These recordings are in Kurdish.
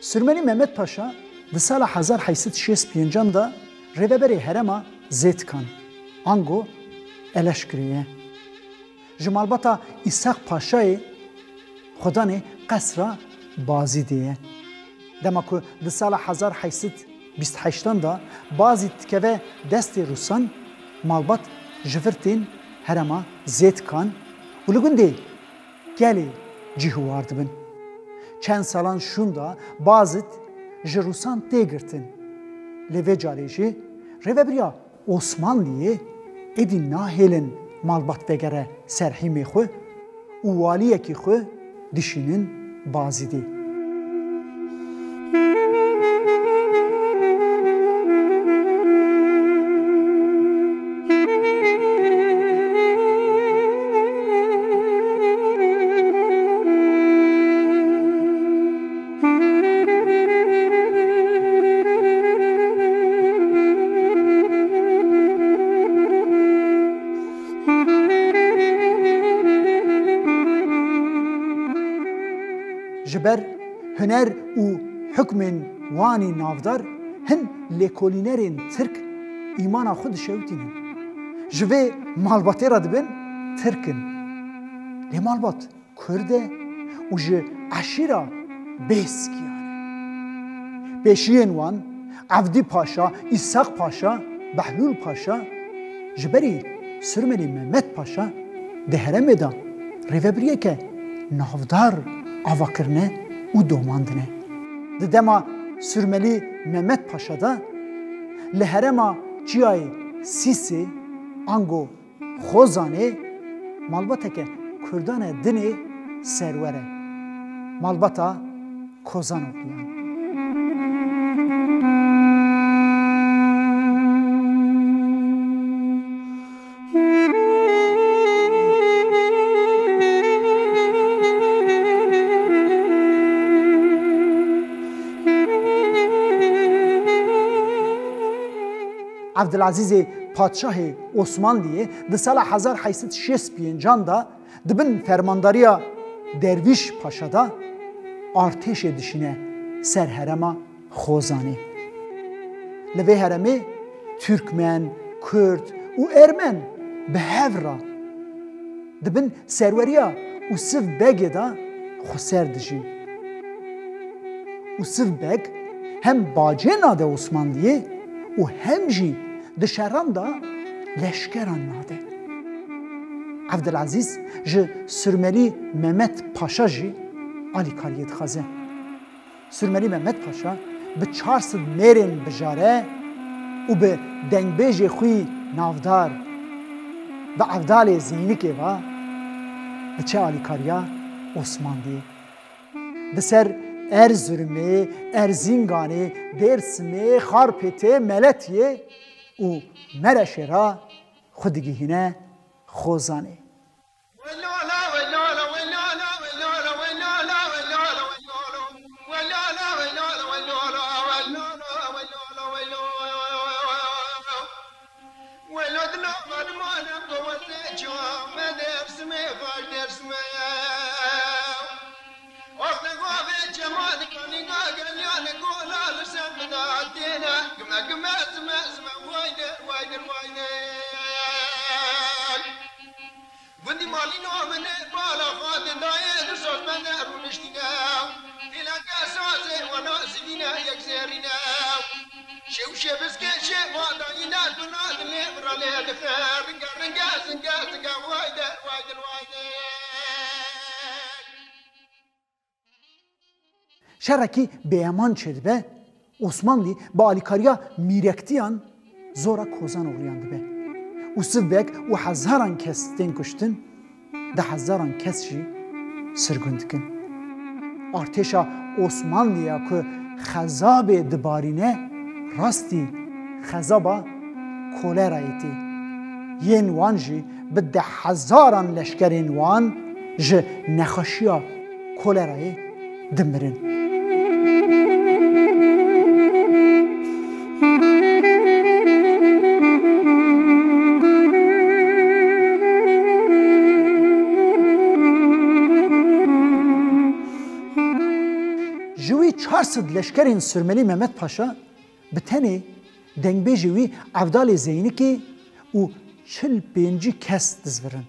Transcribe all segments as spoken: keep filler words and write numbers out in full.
Surmelî Mehmet Paşa di sala hezar heyt sed şêst pêncan de rêveberê herêma Zêtikan, ango Eleşkirê ye. Ji malbata Îshak Paşayê xwedanê qesra Bazîdê ye. Dema ku di sala hezar heyt sed bîst heştan de Bazîd dikeve destê Rûsan, malbat ji vir tên herêma Zêtikan û li gundê gelê cih û war dibin. Çend salan şûnda Bazîd ji Rûsan tê girtin. Lê vê carê jî rêvebiriya Osmanliyê êdî nahêlin malbat vegere ser hîmê xwe û waliyekî xwe dişînin Bazîdê. Ji ber huner û hukmên wanî navdar, hin lêkolînerên Tirk îmana xwe dişewitînin. Ji vê malbatê re dibin Tirk in. Lê malbat Kurd e û ji eşîra Bêskiyan e. Pêşiyên wan, Evdî Paşa, Îshak Paşa, Behlûl Paşa, ji berî Surmelî Mehmet Paşa di herêmê de rêvebiriyeke navdar ava kirine û domandine. Di dema Surmelî Mehmet Paşa de li herêma Çiyayê Sîsê, ango Xozanê, malbateke Kurdan e dinê serwer e. Malbata Kozanogliyan. Evdilezîzê padşahê Osmanliyê di sala hezar heyt sed şêst pêncan de di bin fermandariya Dervîş Paşa de artêşê dişîne ser herêma Xozanê. Li vê herêmê Tirkmen, Kurd û Ermen bi hev re di bin serweriya Ûsiv Begê de xweser dijîn. Ûsiv Beg hem bacê nade Osmanliyê û hem jî di şeran de leşkeran nade. Evdilezîz ji Surmelî Mehmet Paşa jî alîkariyê dixwaze. Surmelî Mehmet Paşa bi çar sed mêrên bijare û bi dengbêjê xwî navdar, bi Evdalê Zeynikê ve diçe alîkariya Osmanliyê. Di ser Erzurumê, Erzinganê, Dêrsimê, Xarpêtê, Meletiyê û Mereşê re xwe digihîne Xozanê. Gundî malî navine bala xwe dindayê du saz me ne rûniştîne. Hêleke sazê wana zivîne yek zêrîne. Şew şebiske şeva dayîne duna dilê min re lê dixe. Ringe ringe zinge zinge vay de vay de vay de. Şerekî bêeman çêdibe, Osmanlî bi alîkariya mîrektiyan zora Kozanogliyan dibe. Ûsiv Beg û hezaran kes tên kuştin, di hezaran kes jî sirgûn dikin. Artêşa Osmanlî ya ku xezabê dibarîne, rastî xezaba kolerayê tê. Yên wan jî bi deh hezaran leşkerên wan ji nexweşiya kolerayê dimirin. Çar sed leşkerên Surmelî Mehmet Paşa bi tenê dengbêjê wî Evdalê Zeynikê û çil pêncî kes dizvirin.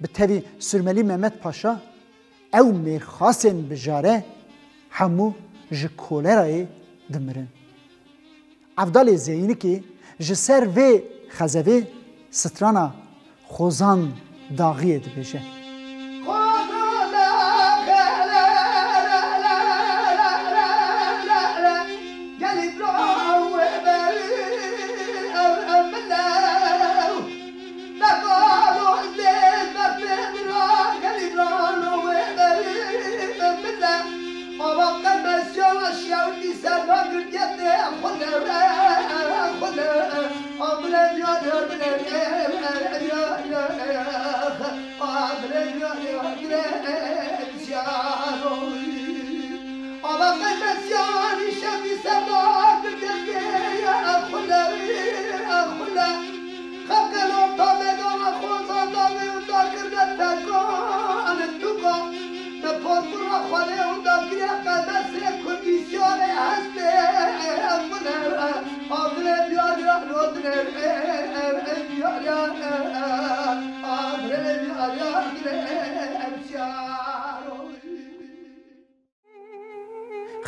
Bi tevî Surmelî Mehmet Paşa ew mêrxasên bijare hemû ji kolerayê dimirin. Evdalê Zeynikê ji ser vê xezevê strana Xozan Daxiyê dibêje.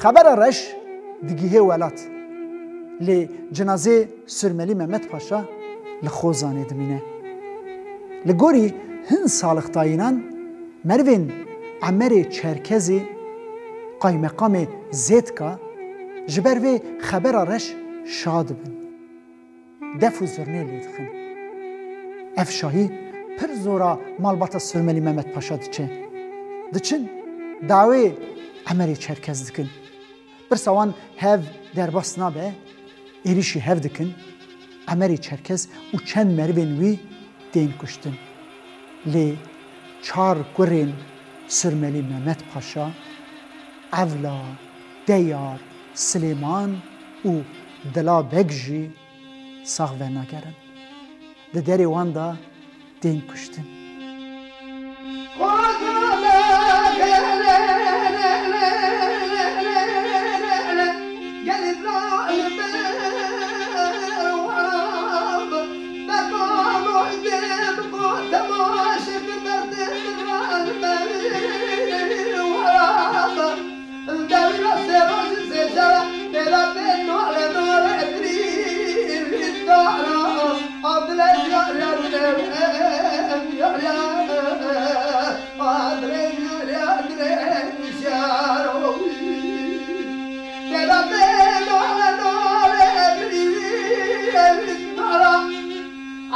Xebera reş digihê welat. Lê cinazê Surmelî Mehmet Paşa li Xozanê dimîne. Li gorî hin salixtayînan merivên Emerê Çerkezê, qaymeqamê Zêtka, ji ber vê xebera reş şa dibin. Def û zurnê lê dixin. Ev şahî pir zora malbata Surmelî Mehmet Paşa diçe. Diçin dawê Emerê Çerkez dikin. Pirsa wan hev derbas nabe, êrîşî hev dikin. Emerê Çerkez û çend merivên wî tên kuştin. Lê çar kurên Surmelî Mehmet Paşa, Evla, Deyar, Silêman û Dila Beg jî sax venagerin. Di derê wan de tên kuştin.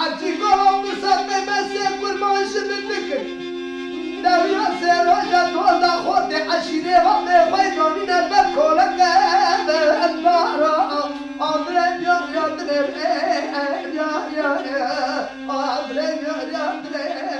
Hecî Golo qisa qîmetê kurban ji min dikir. Dewiya sê roja doza xortê eşîrê xwe bê xwe danîne ber koleke endara. Adre yar yar dire yar yar. Adre yar yar dire.